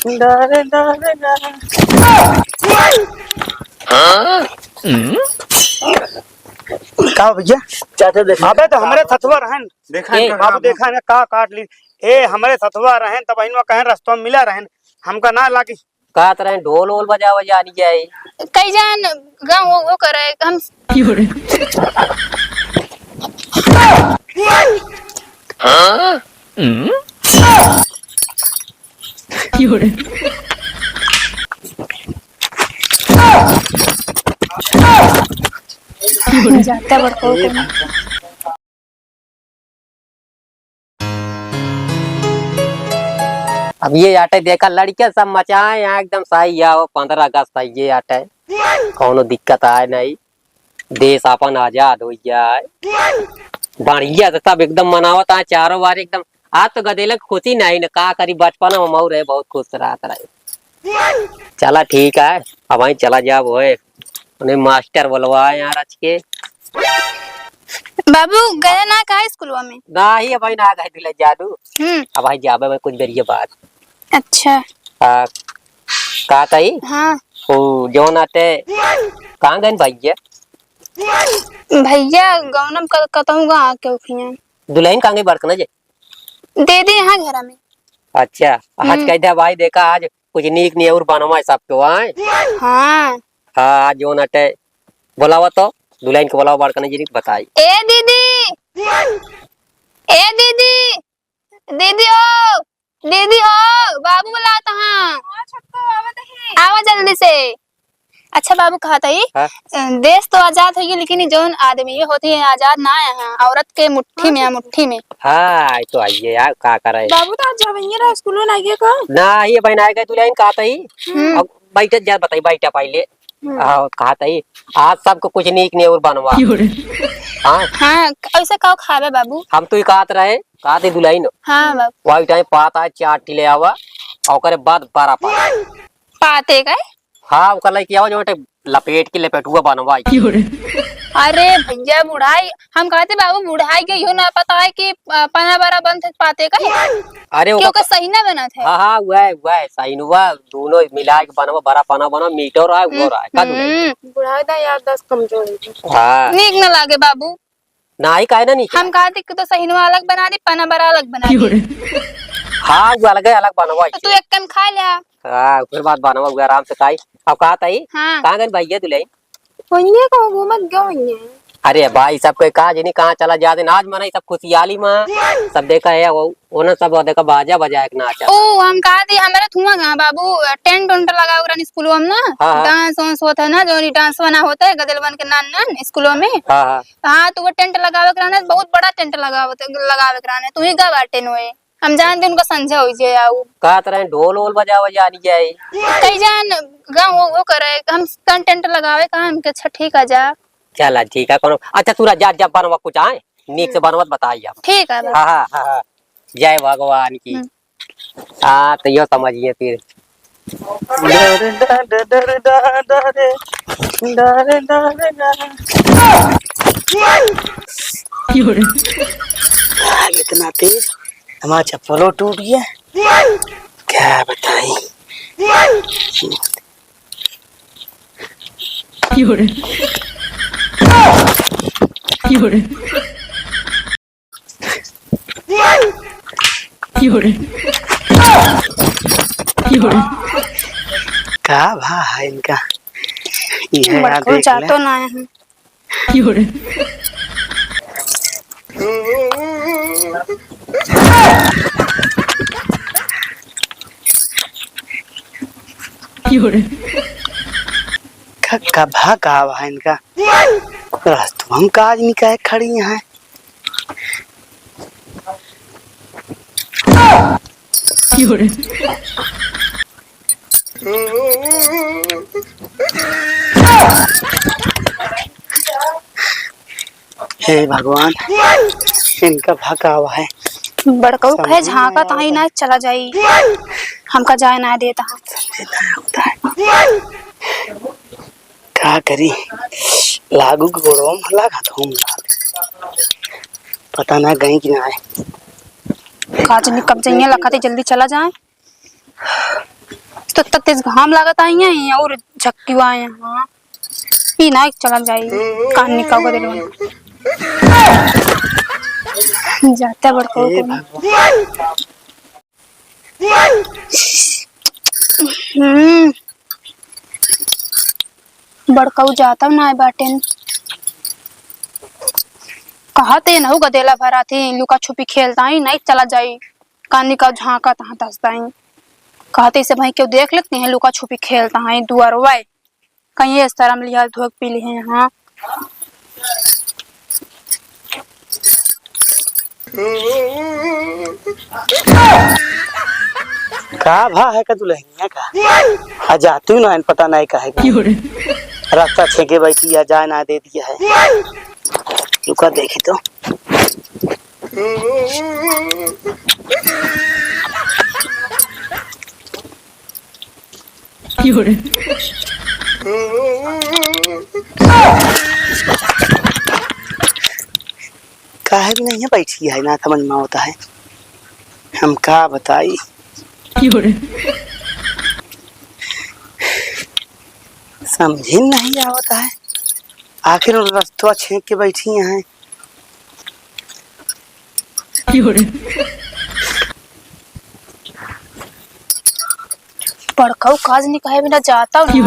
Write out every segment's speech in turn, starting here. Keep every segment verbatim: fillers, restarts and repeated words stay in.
डरे, डरे, डरे। का भैया? चाचा देखा। अबे तो हमरे सथवा रहन। देखा ए, इनका बाबू, देखा ना का काट ली। ए, हमरे सथवा रहन, तब इनवा कहें रस्तवा में मिला रहन। हमका ना लागी। कहत रहे ढोल वोल बजावा जानी जाए। कई जान गाँव वो, वो करे हम। जाता बड़को को। अब ये आटे देखा, लड़के सब मचाए यहाँ एकदम सही है, वो पन्द्रह अगस्त है, ये आटे कौनो दिक्कत आए नहीं, देश अपन आजाद हो जाए, बढ़िया से सब एकदम मनावत आए चारों बार एकदम। आज तो गदेला के खुशी नहीं न, का करी, बचपन में मऊ रहे, बहुत खुश रहत रहे। चला ठीक है, अब वहीं चला जाब होए। उन्हें मास्टर बोलवाए यार आज के। बाबू गए ना का स्कूलवा में? ना ही, अब ना गए दुल्हन जानू। हम्म। अब भाई जाबे में कुछ देरिये बाद। अच्छा। आ, का कही? हाँ। ओ, जौन आटे, कहाँ गए भैया? भैया गौनम क-, कतहूँ गा के उखिया। दुल्हन कहाँ गई बड़कना जे? दीदी यहाँ घर में। अच्छा, आज हम्म। कह दे भाई, देखा आज कुछ नीक नियौर बनवा है सबके वहाँ। हाँ। हाँ, आज जौन अटे, बोलावा तो, दुल्हन के बोलावा, बड़कने जी बताई। ए दीदी, ए दीदी, दीदी हो, दीदी हो, बाबू बुलात हाँ। हाँ, छोटको, आवत ही। आवा जल्दी से। अच्छा बाबू, कहत हई, हाँ? अ, देश तो आजाद होइए, लेकिन ई जौन आदमी होती है आजाद ना है, हाँ, औरत के मुट्ठी में, हाँ, मुट्ठी में। हाँ, ई तो आइए यार, का करे? बाबू तो आज जब ये रहा, स्कूल में ना गए का? ना, ये बहन आ गए, दुल्हन कहत हई। हम्म। अब बैठे जा, बताई, बैठा पहले। हम्म। हाँ, कहत हई, आज सबको कुछ नीक नियौर बनवा। हाँ? हाँ, ऐसे का खावे बाबू? हम तो ही कहत रहे, कहत हई दुल्हन। हाँ बाबू। वही टाइम पात आए, चार ठी ले आवा, और ओकरे बाद बड़ा पात। पाते का? हाँ, ओकर लइके आवा, जो बेटे लपेट के लपेटुआ बनवाई। अरे भैया, बुढ़ाई, हम कहते बाबू, बुढ़ाई के इहो ना पता है कि, अ, पना बड़ा बनत है पाते का है? अरे, क्योंकि ओकर सही ना बनत है। हाँ, हाँ, वह, वह, सही नुआ, दोनों मिला के बनवा, बड़ा पना बनवा, मीठो रहा, वो हम्म, रहा, का दुल्हन? हम्म। बुढ़ाई दा याददाश्त कमजोर है। हाँ। नीक ना लागे बाबू। नाही, काहे ना नीक हम लागे? कहते कि तो सहिनवा अलग बना दे, पना बड़ा अलग बना दे। हाँ, वो अलग है, अलग बनवा तो तू है। एक कन खा ले। हाँ, फिर बात बनवा, वो आराम से खाई। अब कहत हई, हाँ। कहाँ गन भैया दुल्हन? वन्ने को घूमत गयो वन्ने। अरे भाई, सब कोई कहा जिनी कहाँ चला जाते ना, आज मना सब खुशियाली में, सब देखा है, वो, उन्हें सब देखा बाजा बजाए के नाचा। ओ, हम कहते हमारे थुआ गा बाबू, टेंट उंट लगाओ रहन स्कूलों में ना, हाँ, हाँ। डांस वांस होता है ना, जो डांस वाना होता है गदलवन के नान नान स्कूलों में। हाँ, हाँ। हाँ, तो वो टेंट लगावे के रहने, बहुत बड़ा टेंट लगावे, लगावे के रहने, तू ही गा बाटे नोए। हम जानते उनका संझा हो जे आऊ। कहत रहे ढोल वोल बजावे जानी जाए। कई जान गाँव वो, वो करे, हम कन टेंट लगावे का, हमके अच्छा ठीक आ जा। चला ठीक है, कोनो, अच्छा तू जा, जा बनवा कुछ आए, नीक से हम्म। बनवा त बताई हम। ठीक है बा। हाँ, हाँ, हाँ, हाँ। जय भगवान की। हम्म। हाँ, तो यो समझिए फिर। डर, डर, डर, डर, डर, डर, डर, डर। आग इतना तेज, हमारा चप्पलो टूट गया। क्या बताई? का भा है इनका? ये बड़को देख ले। जातो ना है। का, का भा का भा इनका? रास्तवा में का आदमी काहे खड़ी हैं? हे भगवान, इनका भा का भा है। बड़कऊ कहे झांकत हई ना, चला जाई, हमका जाए ना देत हा। का करी, लागू के गोड़वा में लागत हम, पता ना गई कि ना आए। का जानी कब जाइए, लखाते जल्दी चला जाए। तो इतना तेज घाम लागत आई है और झक्की हुआ है। हाँ, ई ना चला जाई, कान निकाल के दिलवा। जाता बड़को हे को। भगवान। हम्म, बड़कऊ जाता ना बाटेन। कहा ते नहु गदेला भरा थी, लुका छुपी खेलता ही, नहीं चला जाई। कानी का झांका तहाँ दसता ही। कहते से भाई क्यों देख लेते हैं, लुका छुपी खेलता है दुआरवा। कहीं ये शर्म लिया धोक पी लिए हैं, हाँ। का भा है का दुल्हनिया का? आ जातू ना, पता नहीं काहे का। क्यों रे? रास्ता छेके बैठी या जाए ना दे दिया है। रुका देखी तो। काहे भी नहीं बैठी है, ना समझ में आवता है, हम का बताई। समझे नहीं आवता है, आखिर उन रस्तवा छेक के बैठी हैं। बड़काऊ काज निकाहे बिना जाता हूँ।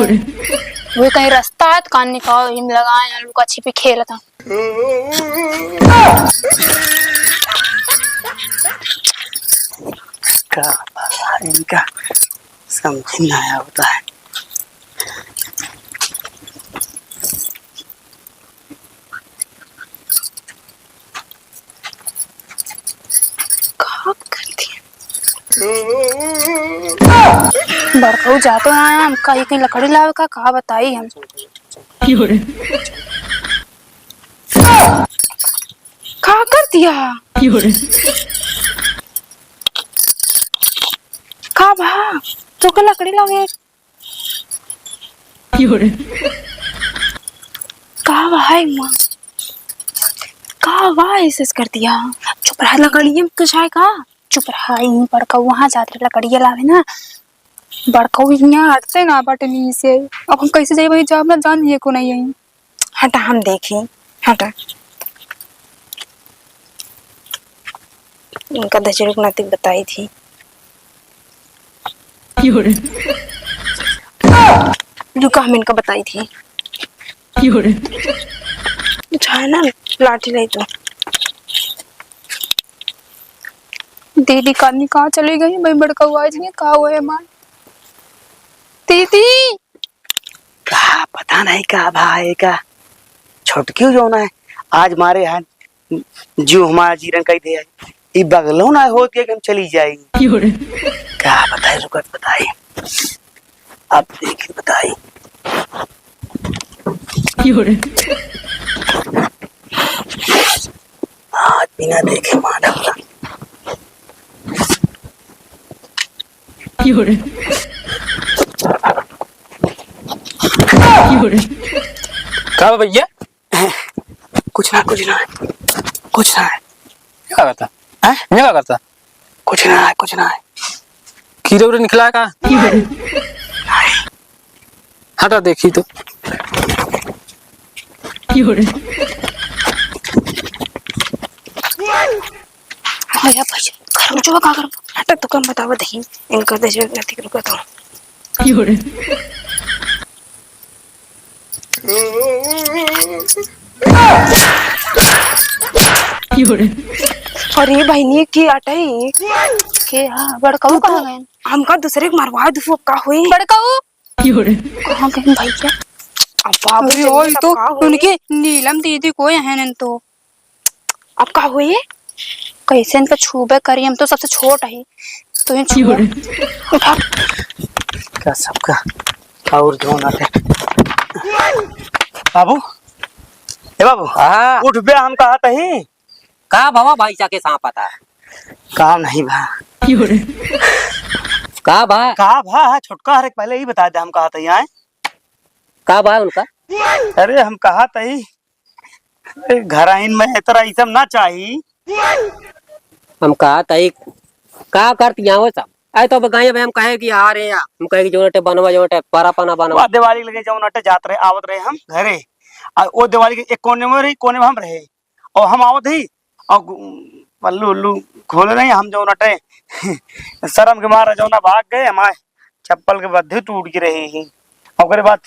वही कहीं रास्ता है तो कान निकाहो, हिम लगाए हैं, लुका छिपी खेलता। का पता है इनका समझ नहीं आता है। का करती है? बड़काऊ जातो आया, हम कहीं कहीं लकड़ी लावे का, का बताई हम। का कर दिया? का भा? तो के लकड़ी लावे। का भा है माँ? का भा ऐसे कर दिया? चुप रहा, लकड़िया में कुछ है का? चुप रहा, यहीं बड़का वहाँ जाते लकड़िया लावे ना। बड़का यहाँ हटते ना बटनी से। अब हम कैसे जाए भाई, जाब ना जान ये को नहीं है। हटा, हम देखी, हटा। इनका दस रुक नाती बताई थी। रुका, हम इनका बताई थी। उठाए ना, लाठी ले तो। दीदी कानी कहाँ चली गई? मैं बड़का हुआ जी, कहाँ हुए हमार दीदी? का पता नहीं का भाई का छोटकी जो ना है, आज मारे हैं जो हमारा जीरन कई दे है। ई बगलो ना होत के हम चली जाई। का बताई, रुकत बताई। अब देखी बताई। आज बिना देखे माधव का। का बा भैया? कुछ ना, कुछ ना, कुछ ना। का करता? हैं? ये का करता? कुछ ना है, कुछ ना है। कीड़े उड़े निकला है का? हटा देखी तो। भैया, भैया, खरगोशवा का करब? हटा तो कम बतावा दही। इनका दे जो गलती रुका तो। अरे बहिनी, के अटई? के हा? बड़काऊ कहाँ गए? हमका दूसरे के मरवा दू, का होई? बड़काऊ? कहाँ गए भैया? अब बाबू अरे, जल्दी ओए, तब तो का होई? उनकी नीलम दीदी को यहाँ ने तो। अब का होई? कैसे इनका छूबे करी? हम तो सबसे छोट ही। तो इन छुआ। उठा। का सबका और धोना थे। बाबू, ए बाबू, हाँ। उठ बे, हम कहा तही। का भवा भाई जाके सांप आता है? काम नहीं भा। का भा? का भा है छोटका, हर एक पहले ही बता दे, हम कहा तही आए। का भा उनका? अरे हम कहा तही, अरे घराइन में इतना ई सब ना चाही। हम कहा तही का करती हो सब? अरे तो अब गए, अब हम कहे कि आ रे या, हम कहे कि जौन अटे बनवा, जौन अटे परा पना बनवा। वाह, दिवाली लगे जौन अटे जात रहे, आवत रहे हम घरे। आ वो दिवाली के एक कोने में रही, कोने में हम रहे। और हम आवत ही, और गु-, पल्लू उल्लू खोले रही, हम जौन अटे शर्म के मारे जौन भाग गए, हमारे चप्पल के बद्धी टूट के रही ही। ओकरे बाद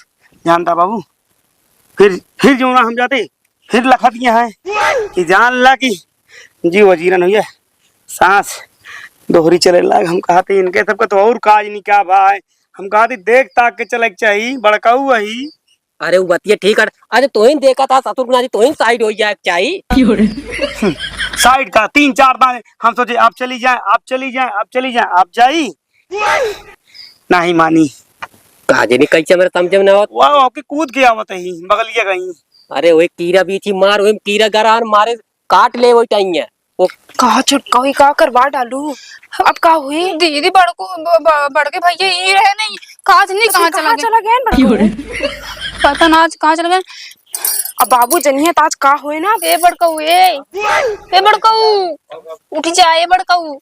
जानता बाबू, फिर, फिर जौन हम जाते, फिर लखत के हैं कि जान ला कि जी वजीरन हुई है, सांस दोहरी चले लाग। हम कहते इनके सबका तो और काज नहीं क्या भाई, हम कहते देख ताक के चले के चाहिए, बड़काऊ वही। अरे वो बतिया ठीक है, अरे तोहिन देखा था ससुर गुना जी, तोहिन साइड हो जाए के चाहिए। साइड का तीन चार दाने हम सोचे आप चली जाए, आप चली जाए, आप चली जाए, आप जाई नहीं मानी। का जानी कैसे मेरे समझ में ना आवत। वाह, वाह, के कूद के आवत ही, बगलिया गई। अरे, वही कीरा बीछी मार, वही कीरा गरान मारे, काट ले वही टाइम है। वो कहा छोटका हुई, का करवा डालू? अब का हुई? दीदी, बड़को, ब-, ब-, बड़के भैया ये रहे नहीं, का जानी कहाँ चला गए? चला गए बड़को? पता ना आज कहाँ चला गए। अब बाबू जनिए तो आज का होए ना। ए बड़कऊ, ए, ए बड़कऊ, उठ जा, ए बड़कऊ।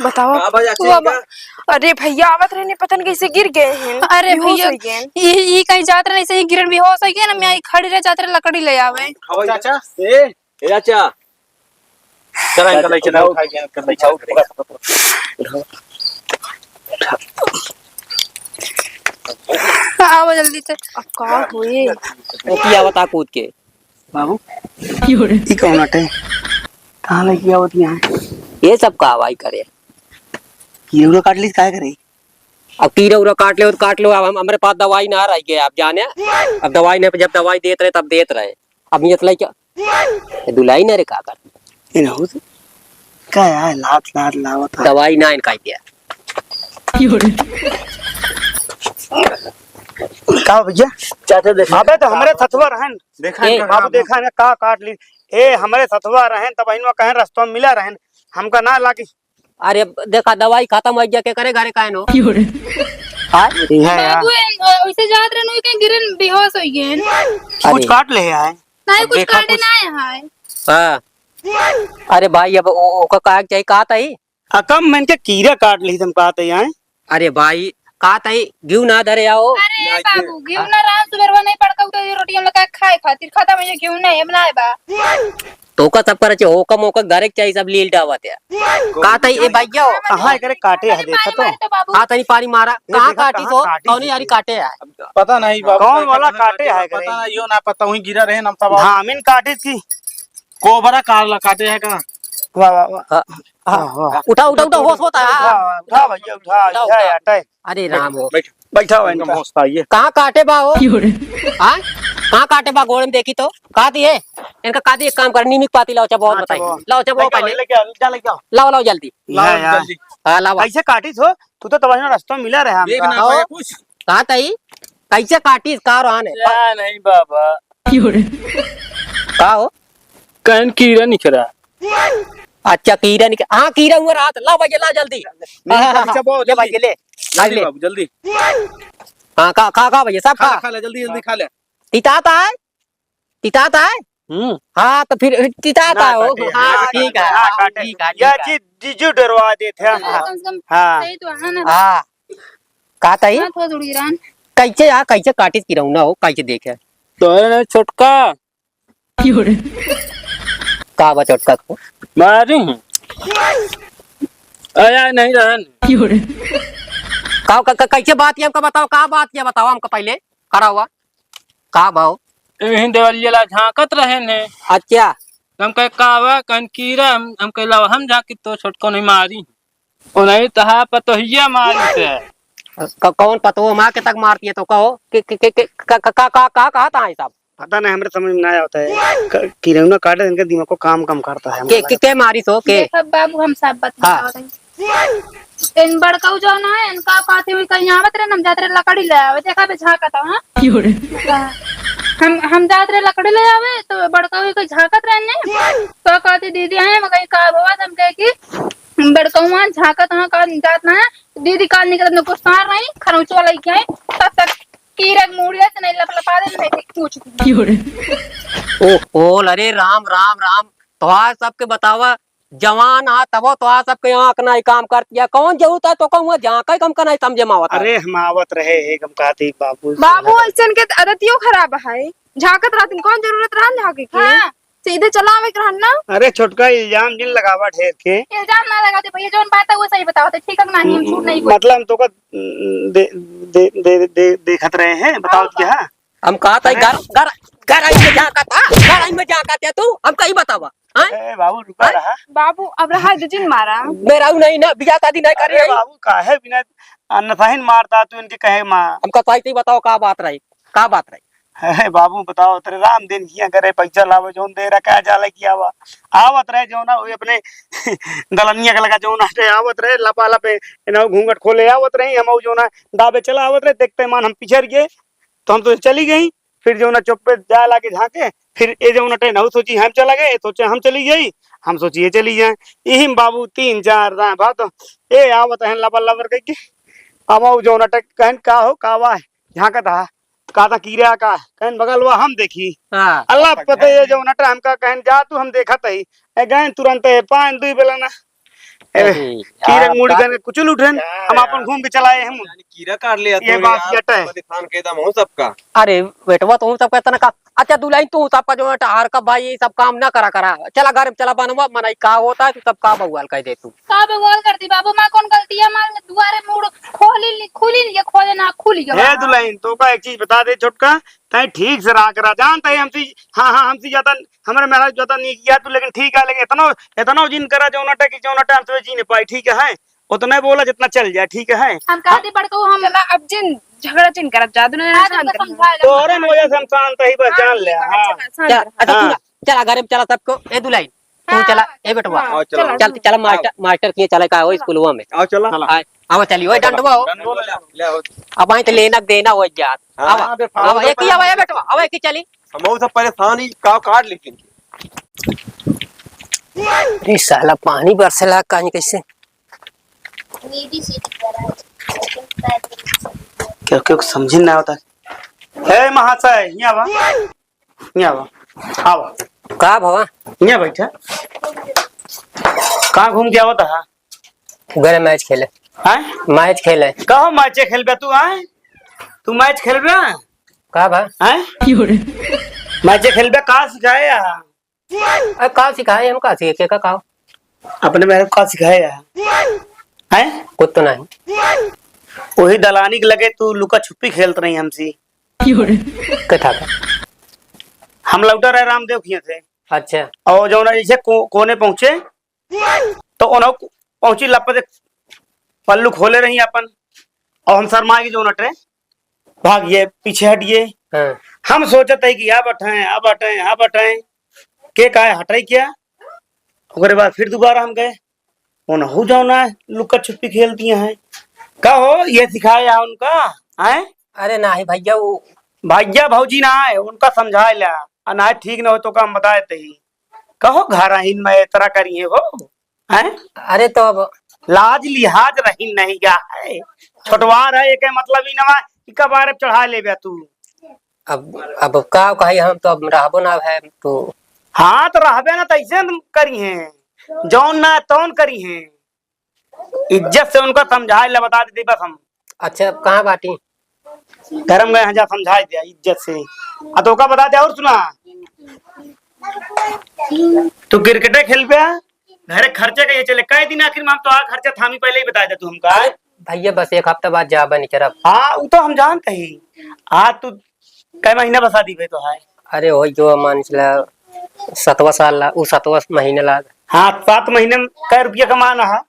बताओ। का बा चाची, बाबा। का? अरे भैया आवत रहे, पता नहीं कैसे गिर गए हैं, अरे बेहोश भैया, हो गए हैं। ये, ये कहीं जात रहे, ऐसे ही गिरन बेहोश हो गए ना, मैं आई खड़ी रह जात रहे, लकड़ी ले आवे। उठाओ चाचा। ए, ए चाचा। चला, इनका ले चला, उठाओ। उठा के, इनका ले चला। उठाओ, पकड़, पकड़, पकड़। उठाओ। आवा जल्दी से। अब का होई? वो की आवत आ कूद के। बाबू, क्यों रे? ई कौन अटे? कहाँ लगी आवत यहाँ? ये सब का आवाई करे? कीड़ा उड़ा काट ली, काय करे? अब कीड़ा उड़ा काट ले, तो काट लो। अब हम, हमरे पास दवाई ना रह गया, आप जाने। अब दवाई नहीं, जब दवाई देत रहे, तब देत रहे। अब ये तो लइका, ये दुलाई ना रे, का कर? ये ना हो तो। का यार, लात, लात लावत है। दवाई ना इनका दिया। का भैया? चाचा देखा। अबे तो हमरे सथवा रहन। देखा ए, इनका बाबू काम। देखा ना का काट ली। ए, हमरे सथवा रहन, तब इनवा कहें रस्तवा में मिला रहन। हमका ना लागी। अरे, देखा, दवाई खतम होइ गया, के करे घरे काहे नो? क्यों रे? हाँ? ये है यार। बाबू, ए, अ, वैसे जात रहनु, ये कहीं गिरन बेहोश होइ गए। कुछ अरे। काट ले है। नहीं, अब कुछ देखा काटे कुछ। ना है। हाँ। अरे भाई, अब ओ-, ओका काहे के चाहिए, कहा था ही? आ, कम में इनके कीड़ा काट ली, तुम कहा था यहाँ। अरे भाई, का तई घिउ ना धरे आओ? अरे ना, बाबू, घिउ ना राम सुबेरवा नहीं पड़का उतर रोटी हम लोग का खाए खातिर खत्म हो गया, घिउ नहीं, हम ना बा। तो का सब करे छे, होका मोका घरे के चाहिए, सब लील डावत है। का तई ए भैया हो? कहाँ एकरे काटे है, देखा तो। मारे तो बाबू। हाँ, तनी पानी मारा। ए, कहाँ देखा, काटी कहाँ सो? काटी कौन सो? यारी काटे है? पता नहीं बाबू, कौन वाला काटे है पता करे? नहीं, यो ना पता, वहीं गिरा रहे हम सब। धामिन काटी थी। कोबरा कारला काटे है का? वाह, वाह, वाह। हाँ। हाँ, हाँ। उठा, उठा, उठा, होश होता है। उठा, हाँ, उठा भैया, उठा, उठा, उठा, उठा। अरे राम हो। बैठ। बैठा हुआ इनका। होश था ये। कहाँ काटे बा हो? क्यों रे? हाँ? कहाँ काटे बा गोड़ में देखी तो? कहा दिए? इनका कहा दिए काम कर, नीम की पाती लाओ, चबो और हाँ, बताइए। चबो। लाओ, चबो लेके आओ, पहले। लेके आओ, जा लेके आओ। लाओ, लाओ जल्दी। लाओ, हाँ, यार। जल्दी। हाँ, लाओ। कैसे काटी थो? तू तो तबाही रास्ता में मिला रहे हमका। देख ना पाए कुछ। कहा तई? कैसे काटी? का रहन है? क्या नहीं बाबा। क्यों रे? का हो? कहन कीड़ा निकरा। अच्छा, कीड़ा निकरा। हाँ, कीड़ा हुआ रहा था। लाओ भैया, लाओ जल्दी। नहीं, हाँ, हाँ, खर्चा हाँ। बहुत, ले जल्दी। भैया, ले। जल्दी ले। बाबू, जल्दी। हाँ, खा, खा, खा भैया, सब खा खा। ले, खा ले, जल्दी, जल्दी खा ले। तितात है? तितात है? हम्म। हाँ, तो फिर तितात ना है हो। काटे, हाँ, ना ठीक है, काटे, ना हाँ, काटे। ठीक है, या ठीक है। जी, जीजू डरवा देते हैं। हाँ। कम से कम हाँ। सही तो है ना। हाँ। का तई? हाँ, थोड़ा थोड़ी ईरान। कैसे आ, कैसे काटिस की रहू ना हो, कैसे देखे? तो है ना छोटका। का बा छोटका को? मारी हूँ। अरे नहीं रहन। का, का, का, कैसे बात ये हमका बताओ, का बात ये बताओ हमका पहले, खड़ा हुआ। का भाव? इही देवलिया ला झांकत रहे ने। अच्छा। हम कहे, "का बा?" कहन, "कीड़ा।" हम, हम कहे, "लावा, हम झांकी तो छोटको नहीं मारी।" ओ नहीं, तहा पतोहिया मारी से। क-, कौन पतोह मार के तक मारती है तो कहो? के, के, के, के, का, का, का, का, का, कहा था ये सब? पता नहीं, हमरे समझ में ना आता है। क-, किरौना काटे, इनके दिमाग को काम कम करता है, के, हमको के, लगा। के मारी सो, के? देखा बाबू, हम सब बात हाँ। बताओ रहे। इन बड़काऊ जो ना है, इनका कहते हुए कहीं आवत रहे, हम जात रहे लकड़ी ले आवे, देखा बे झांकत हो, हाँ? क्यों रे? हाँ। हम, हम जात रहे लकड़ी ले आवे, तो बड़काऊ कोई झांकत रहे ने, तो कहती, "दीदी, हैं?" मैं कही, "का भवा?" हम कहे कि बड़कौआ झांकत, हाँ, का जात ना है, दीदी काल निकलत न कुछ सार रही, खरौचवा लइके आई, तब तक कीरक मुड़िया से नहीं लपलपा दे, नहीं पूछ दी। क्यों रे? ओहो, अरे राम, राम, राम, तोहार सबके बतावा, जवान आ, तबो तो आ सबके आँख नाहीं काम करत या। कौन जरूरत है तो कहूँ झाँके, हमका नाहीं समझे में आवत है। अरे, हम आवत रहे हैं, हम कहत ही बाबू। बाबू, ऐसन के आदतियो खराब है, झाँकत रहतिन, कौन जरूरत रहन झाँके के? हाँ। सीधे चला आवे के रहन ना। अरे छोटका, इल्जाम जिन लगावा ढेर के। इल्जाम ना लगाते भैया, जौन बात है वो सही बतावत है, ठीक है कि नाहीं, हम झूठ नहीं बोलते। मतलब हम तोका दे, दे, दे, दे, देखत रहे हैं, बताओ हाँ, क्या? हम कहत ही अरे। घर, घर, घर आई में झाँकत हा, घर आई में झाँकत हा तू, हमका ई बतावा, हैं? ए बाबू, रुका हैं? रहा। बाबू, अब रहा दे जिन मारा। मेरा ऊ नहीं ना, बियाह शादी नहीं करी अरे है। बाबू, काहे बिना अन्नसाहिन मारता तू इनके कहे माँ? हमका सही सही बताओ, का बात रही, का बात रही? अरे बाबू, बताओ, तेरे राम दिन किया करे, पैसा लावे, जौन दे रखा है, जाले किया हुआ। आवत रहे जौन ना, वो अपने दलनिया के लगा जौन ना, आवत रहे, लपा लपे, इन्हों घूंघट खोले आवत रही, हम जौन ना, दाबे चला आवत रहे, देखते मान हम पिछड़ गए, तो हम तो चली गई। फिर जौन ना चुप्पे जाए लागे झाँके, फिर ये जौन ना टे, ना सोची हम चला गए, सोचे हम चली गई, हम सोची ये चली जाए। यही में बाबू तीन चार दाएँ बात, ये आवत है लबर लबर कह के, अब वो जौन ना टे, कहन का हो, का हुआ है, झाँकत हा। का था कीड़ा का? कहन बगल हुआ हम देखी। हाँ। अल्लाह पता ये जो नटा हमका कहन जा तू हम देखत ही। ए गए तुरंत ए पान दुई बेला ना। ए, अरे, कीड़ा यार, मुड़ी का कहन कुचल उठन, हम आपन घूम के चलाए हम। यानी कीड़ा काट लिया ये तू बात यार, जटा है। पति थान के दम हो सबका। अरे, बेटवा, तू सबका इतना का, अच्छा, दुल्हन, तू सबका जो है, हर का भाई, ये सब काम ना करा, करा। चला घर में, चला बनवा, मनई का होता है, तू सब का बवाल कह दे तू। का बवाल कर दी बाबू, माँ कौन गलती है, माँ दुआरे मुड़ खोली ली, खुली ली, ये खोले ना, खुली गवा। हे दुल्हन, तो का एक चीज बता दे छोटका, तैं ठीक से रहा करा, जानता है हमसे, हाँ, हाँ, हमसे ज्यादा, हमारे महाराज ज्यादा नहीं किया तू, लेकिन ठीक है, लेकिन इतना, इतना जिन करा जो नटे की जो नटे हमसे जी नहीं पाई, ठीक है, उतना बोला जितना चल जाए, ठीक है। हम कहा हाँ। थी बड़को हम चला, अब जिन झगड़ा जिन करब जा, दुनिया आज शांत हमको रहो। समझाए लो। तोहरे वजह से हम शांत ही बस, हाँ, जान ले, ठीक है, हाँ। चला, शांत चला, रहो। अच्छा, हाँ। सुना, चला, घर में चला सबको, ए दुलई, तू हाँ, चला, ए बेटवा। हाँ, चला। चल, चला, मास्टर, मास्टर किए चले का हो चला। स्कूलवा में। आओ, चला। चला। आए, आओ, चलिए, ओए, चला। डंडवा हो। डंडवा ले, ले आओ। अब आई तो लेना देना हो जात। हाँ, आवा, हाँ, बे, आवा, फालतू एक ही पैसा आवा, ए बेटवा, आवा, एक ही चली। हम बहुत सब परेशान ही, का काट लेकिन। ई साला पानी बरसेला काहे कैसे? क्यों, क्यों समझे ना होता। ए महाशय, यहाँ आवा। यहाँ आवा। आवा। का भवा? यहाँ बैठा। कहाँ घूम के आवत हा? गरे मैच खेले। हैं? मैच खेले। कहो मैचे खेलबे तू, हैं? तू मैच खेलबे? का भा? हैं? मैचे खेलबे का सिखाए यहाँ? अरे का सिखाए, हम का सीखे, का, का? अपने मेरे को का सिखाए यार? हैं? कुछ तो नहीं। वही दलानी के लगे तू लुका छुपी खेलत रही हमसे। के था का? हम लौटा रहे रामदेव खिया से। अच्छा। और जो ना जैसे को-, कोने पहुँचे, तो उन्हों पहुँची लपत पल्लू खोले रही अपन, और हम शर्मा के जो नटे, भाग ये, पीछे हट ये। हाँ। हम सोचत है कि अब हटें, अब हटें, अब हटें। के काहे हटे क्या? ओकरे बाद फिर दोबारा हम गए। उनहु जौन है, लुका छुपी खेल दिए हैं। का हो, ये सिखाए या उनका? हैं? अरे नाही भैया, वो भैया भौजी ना है, उनका समझाए ला। आ ना ठीक न हो तो का हम बताए तही। कहो घर आइन में इतना करिए हो, हैं? अरे तो अब लाज लिहाज रही नहीं गा है। छोटवार है, एके मतलब ही नवा, इका बारे चढ़ा लेबे तू। अब, अब का कही, हम तो अब रहबो ना है तो। हाँ, तो रहबे ना, तो ऐसे न करी हैं, जौन ना तौन करी हैं। इज्जत से उनको समझाए ले, बता देते बस हम। अच्छा, कहाँ बाटी? धर्म गए हैं, जा समझाए दिया इज्जत से। आ तो का बता दे, और सुना, तू क्रिकेटे खेलबे, घरे खर्चे का ये चले, कई दिन आखिर में हम तो आ खर्चा थामी, पहले ही बता दे तू हमका। अरे भैया, बस एक हफ्ता बाद जाबे नहीं करब। हाँ, वो तो हम जानते ही। आज तू कै महीना बसा दी भाई तो है? अरे वही जो मान चला सतवा साल ला, उ सतवा महीना ला। हाँ, सात महीने में कै रुपया कमाना है?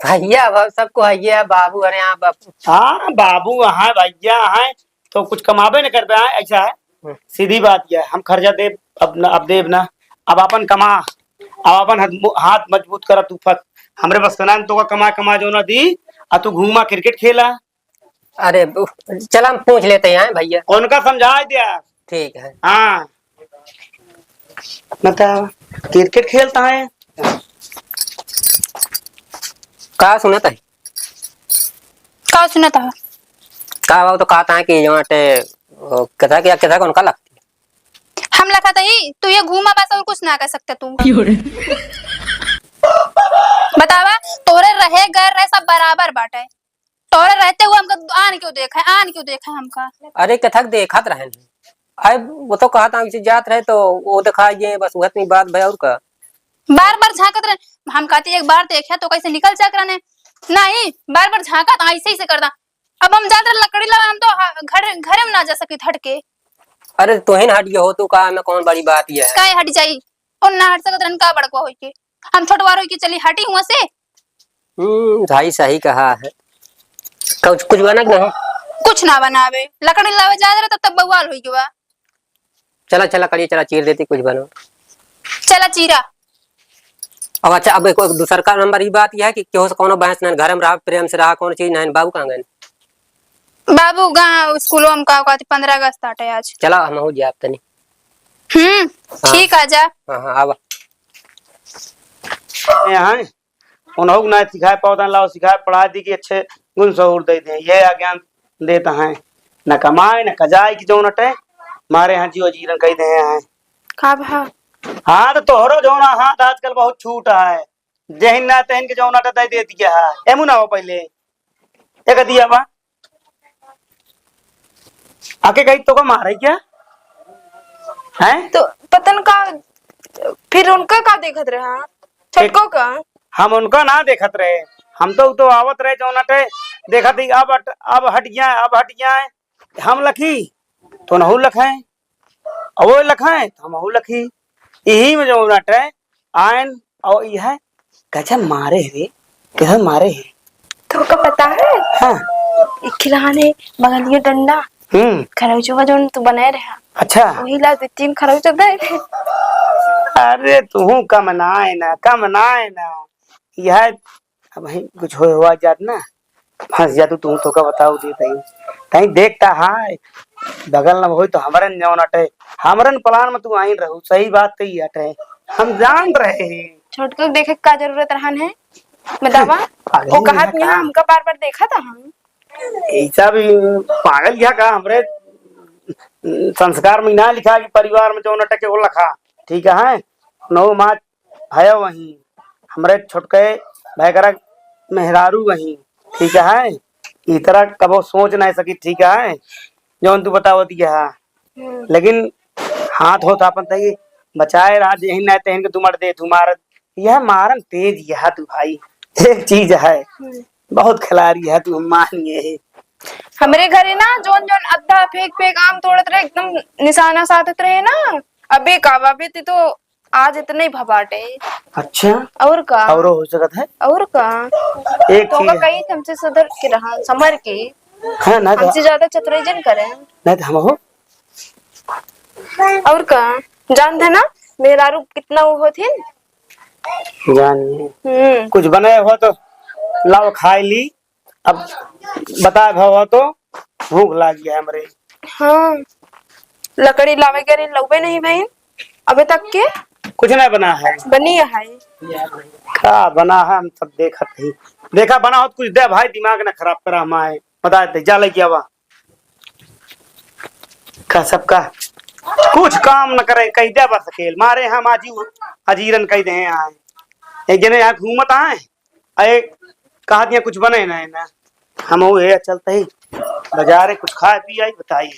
भैया, अब सबको है ये बाबू, अरे यहाँ बाबू। हाँ, बाबू है, भैया है, तो कुछ कमाबे न करबे, हाँ, ऐसा है। हम्म। सीधी बात यह है, हम खर्चा देब, अब न, अब देब ना, अब अपन कमा, अब अपन हाथ, हाथ मजबूत करा तू फस, हमरे बस का ना, तो का कमा, कमा जो ना दी, आ तू घूमा, क्रिकेट खेला। अरे, उफ, चला, हम पूछ लेते हैं भैया। उनका समझाए दिया। ठीक है। हाँ। मतलब, क्रिकेट खेलता है। का सुनत है? का सुनत है? का बाबू तो कहता है कि यहाँ पे, ओ, कितना क्या, कितना कौन का लगती है? हम लखत ही, तू ये घूमा बस और कुछ ना कर सकता तू। क्यों रे? बतावा, तोरे रहे गैर रहे सब बराबर बाटे। तोरे रहते हुए हमका आन क्यों देखा है, आन क्यों देखा है हमका? अरे कथक देखत रहन। अरे वो तो कहत हम जात रहे तो वो देखा ये बस उहत में बात भय और का। बार बार झांकत रहे, हम कहती एक बार देखा तो कैसे निकल जात रहने। नहीं, बार बार झांकत ऐसे ही से करदा। अब हम जात रहे लकड़ी लावे, हम तो हा-, घर, घरे में ना जा सकी हट के। अरे तोहिन हट गए हो तो का में कौन बड़ी बात ये है? काहे हट जाई? और ना हट सकत रहन का बड़को होई के? हम छोटवार होई के चली हटी हुआ से। हम्म, भाई सही कहा है। कुछ, कुछ बना कि नहीं? कुछ ना बनावे, लकड़ी लावे जात रहे तब तक बवाल होई गवा। चला, चला, करिए, चला, चीर देती, कुछ बनो। चला, चीरा। अब अच्छा, अब एक, एक दूसर का नंबर ही बात यह है कि केहू से कोनो बहस नहीं, घर में रहा, प्रेम से रहा, कोनो चीज नहीं, बाबू कहाँ गए? बाबू गा स्कूलों में का कहते, पन्द्रह अगस्त आटे आज। चला, हम हो जाए तनी। हम्म, हाँ। ठीक, आ जा। हाँ, हाँ, आवा। यहाँ उन्हों ना सिखाए पावत हैं, लाओ सिखाए पढ़ा दी कि अच्छे गुण सहूर दे दें, ये अज्ञान देता है, न कमाए न कजाए कि जौन अटे, मारे यहाँ जियो जीरन कह दे हैं। का भा? हाँ, तो तोहरो जौन हाथ आजकल बहुत छूट है, जहिन ना तहिन के जौन अटे दे दे दिया है, एमू ना हो पहले, एक दिया बा, आके कही तो का मारे क्या? हैं? तो पता न का, फिर उनका का देखत रहा? छोटको का? हम उनका ना देखत रहे, हम तो, तो आवत रहे जौन अटे, देखत ही अब अट-, अब हट गया, अब हट गया है। हम लखी, तो नहु लखाए, और वो लखाए, तो हमहु लखी। यही में जौन अटे, आयन और यह गजब मारे है रे, गजब मारे है। तोहका पता है? हाँ। एक खिलाने बगलियो डंडा, हम्म। खरौचवा जौन तू बनाए रहा। अच्छा। वही ला दे तीन खरौचा दे। अरे तू कम ना है ना, कम ना है ना। यह अब भाई कुछ होए हुआ जात ना, फंस जा तू, तू तो का बताओ दे तई। तई देखता है, बगल न होई तो हमरन जौन अटे, हमरन प्लान में तू आइन रहू, सही बात तो ये अटे, हम जान रहे हैं। छोटको देखे का जरूरत रहन है, बतावा? पागल वो ही कहत है नहीं का? हमका बार-बार देखा था हम। ऐसा भी पागल क्या का, हमरे संस्कार में ना लिखा कि परिवार में जौन अटे के वो लखा, ठीक है? नौ माँ है वहीं, हमरे छोटके भयकरा मेहरारू वहीं, ठीक है, ई तरह कबो सोच नहीं सकी, ठीक है, जौन तू बतावत है, हम्म। लेकिन हाथ होत आपन तई बचाए रहा, जेहिन नहीं तेहिन के तू मर दे, तू मारत, यह मारन तेज यह तू भाई, एक चीज है, हम्म। बहुत खिलाड़ी है तू, हम मान गए। हमरे घरे ना जौन जौन अद्धा फेंक फेंक आम तोड़त रहे, एकदम निशाना साधत रहे ना, अबे का बाबे ते तो आज इतने ही भबाटे। अच्छा। और का? औरो हो सकत है? और का? एक तो चीज का है। कही हमसे सुधर के रहा, समर के। हाँ, ना तो हमसे ज्यादा चतुराई जन करे। नहीं तो हम हो। और का? जानते ना, मेहरारू कितना वो होथिन? जानिए। हम्म। कुछ बने हो तो लाओ खाए ली। अब बताए भवा तो भूख लागी है हमरे। हाँ, लकड़ी लावे के रे लउबे नहीं भइन अबे तक के। कुछ नहीं बना है। बनी है। का बना है हम सब देखत ही। देखा बना हो तो कुछ दे भाई, दिमाग ना खराब करा हमारे। बता दे, जा लेके आवा। का सबका कुछ काम न करे, कह दे बस अकेल। मारे हम आजी अजीरन कह दे आए। एक जने यहाँ घूमत आए, अरे, कहा दिया कुछ बने ना, ना। हम वो है, चलते ही बाजारे कुछ खाए पी आई, बताई।